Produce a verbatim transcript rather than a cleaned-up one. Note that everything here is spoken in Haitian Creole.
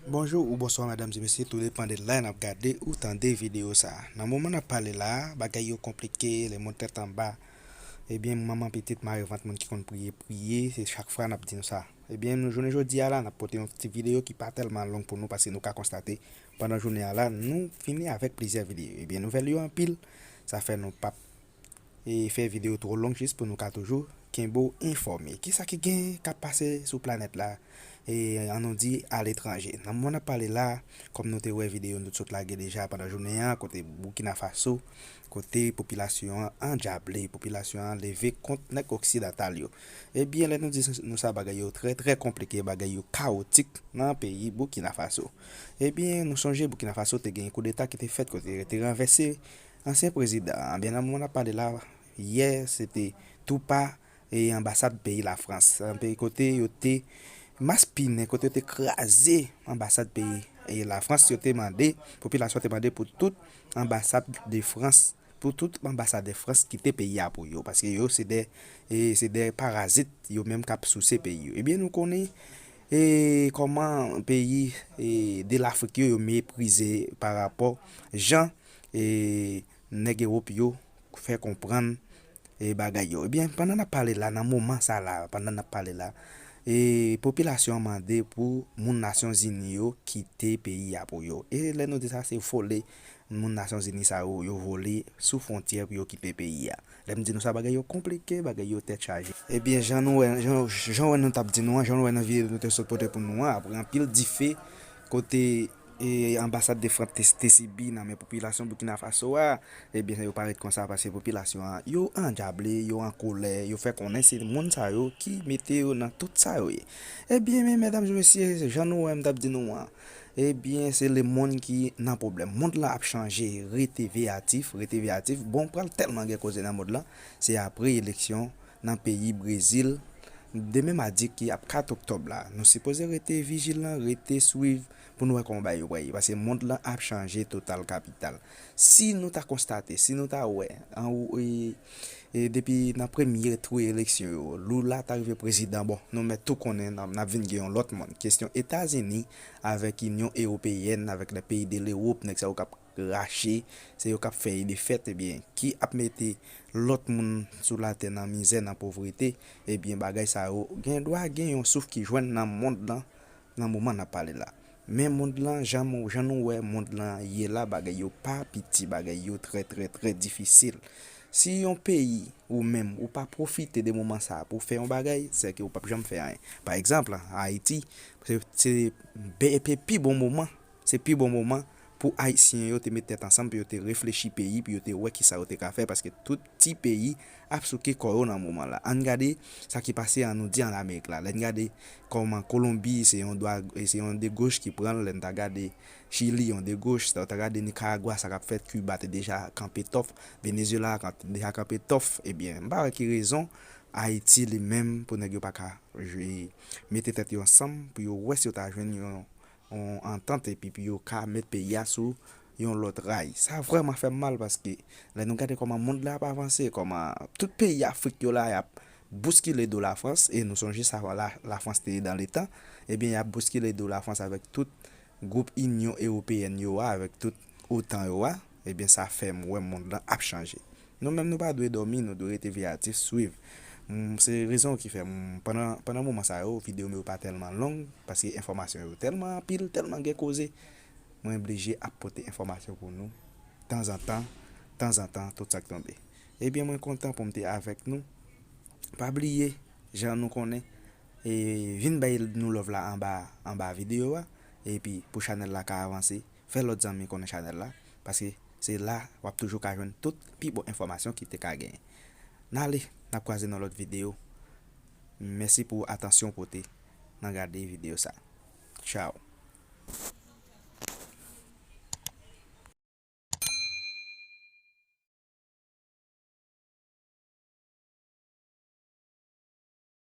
Bonjou ou bonswa, medam e mesye, tou depann de lè n ap gade ou tande videyo sa a. Nan moman n ap pale la a, bagay yo konplike, lemonn tèt anba. Ebyen, manman pitit, mare vant, moun ki konn priye, priye, se chak fwa n ap di nou sa. Ebyen, nou jounen jodi a la, n ap pote yon ti videyo ki pa tèlman long pou nou, paske nou ka konstate, pandan jounen an la, nou vini avèk plizyè videyo. Ebyen, nouvèl yo anpil, sa fè nou p ap e fè videyo twò long jis pou nou ka toujou kenbe w enfòme. Kisa ki gen k ap pase sou planèt la? E ann nou di aletranje. Nan moman n ap pale la, kòm nou te wè videyo nou t sot lage deja pandan jounen an, kote Burkina Faso, kote popilasyon an andjable, popilasyon an leve kont nèg oksidantal yo. Ebyen, lè nou di nou sa, bagay yo trè, trè konplike, bagay yo kawotik nan peyi Burkina Faso. Ebyen, nou sonje Burkina Faso te gen koudeta ki te fèt, kote yo te ranvèse ansyen prezidan an. Ebyen, nan moman n ap pale la, yè, se te tou pa e anbasad peyi Lafrans. Yon peyi kote yo te maspinen, kote yo te kraze anbasad peyi e Lafrans. Yo te mande, popilasyon te mande pou tout anbasad de Frans, pou tout anbasadè Frans kite peyi a pou yo, paske yo se de, e, se de parazit, yo menm k ap souse peyi yo. Ebyen, nou konnen e kòman peyi e de Lafrik yo, yo meprize pa rapò jan e nèg Ewòp yo fè konprann e bagay yo. Ebyen, pandan n ap pale la, nan moman sa la, pandan n ap pale la, e popilasyon an mande pou moun Nasyonzini yo kite peyi a pou yo. E lè nou di sa, se vole moun Nasyonzini sa yo, yo vole sou fwontyè pou yo kite peyi a. Lè m di nou sa, bagay yo konplike, bagay yo tèt chaje. Ebyen, jan nou wè, jan, jan wè nou t ap di nou an, jan nou wè nan videyo nou te sot pote pou nou an, apre anpil dife, kote e anbasad de Frans te, te sibi nan men popilasyon Burkina Faso a, ebyen, yo pa ret konsa, paske popilasyon an, yo andjable, yo an kolè, yo fè konnen se moun sa yo ki mete yo nan tout sa yo ye. Ebyen, men, medam e mesye, jan nou wè m t ap di nou an, ebyen, se lemonn ki nan pwoblèm. Mond lan ap chanje, rete veyatif, rete veyatif. Bon, pral tèlman gen koze nan mond lan, se apre eleksyon nan peyi Brezil, demen madi ki ap kat oktòb la. Nou sipoze rete vijilan, rete swiv pou nou wè kòman bagay yo pral ye, paske mond lan ap chanje total kapital. Si nou ta konstate, si nou ta wè, an, e, e depi nan premye tou eleksyon yo, Lula ta rive prezidan, bon, nou mèt tou konnen n ap, n ap vin gen yon lòt mond. Kesyon Etazini avèk Inyon Ewopeyèn, avèk lè peyi de Lewòp, nèg sa yo k ap rache, se yo k ap fè e defèt, ebyen, ki ap mete lòt moun sou latè nan mizè, nan povrete, ebyen, bagay sa yo gen dwa gen yon souf ki jwenn nan mond lan, nan moman n ap pale la. Men mond lan, jan, jan nou wè mond lan ye la, bagay yo pa piti, bagay yo trè, trè, trè difisil. Si yon peyi, ou menm, ou pa pwofite de moman sa a pou w fè yon bagay, sèke ou p ap janm fè anyen. Pa egzanp, Ayiti, se, se be-, pe-, pi bon moman, se pi bon moman pou Ayisyen yo te met tèt ansanm, pou yo te reflechi peyi, pou yo te wè kisa yo te ka fè, paske tout ti peyi ap souke kò yo nan moman la. Ann gade sa ki pase, ann nou di, an Amerik la. Lè n gade kòman Kolonbi, se yon dwa, se yon de goch ki pran l, lè n ta gade Chili, yon de goch, lè w ta gade Nikaragwa, sa k ap fèt, Kiba te deja kanpe tòf, Venezuela kan-, deja kanpe tòf, ebyen, m pa wè ki rezon Ayiti li menm pou nèg yo pa ka jwe, mete tèt yo ansanm pou yo wè si yo ta jwenn yon, yon antant epi pou yo ka met peyi a sou yon lòt ray. Sa vrèman fè m mal paske lè nou gade kòman mond la ap avanse, kòman tout peyi Afrik yo la y ap bouskile do Lafrans, e nou sonje sa la, Lafrans te ye dan letan, ebyen y ap bouskile do Lafrans avèk tout gwoup Inyon Ewopeyèn yo a, avèk tout otan yo a, ebyen sa fè m wè mond lan ap chanje. Nou menm nou pa dwe dòmi, nou dwe rete veyatif, swiv. M, se rezon ki fè m, pandan, pandan moman sa yo, videyo m yo pa tèlman long, paske enfòmasyon yo tèlman anpil, tèlman gen koze, mwen blije ap pote enfòmasyon pou nou, tanzantan, tanzantan, tout sa k tonbe. Ebyen, mwen kontan pou m te avèk nou. Pa bliye, jan nou konnen, e vin bay nou love la anba, anba videyo a, epi pou chanèl la ka avanse, fè lòt zanmi konnen chanèl la, paske se la w ap toujou ka jwenn tout pi bon enfòmasyon ki te ka genyen. N ale, n ap kwaze nan lòt videyo. Mèsi pou atansyon w pote nan gade videyo sa. Tchaw.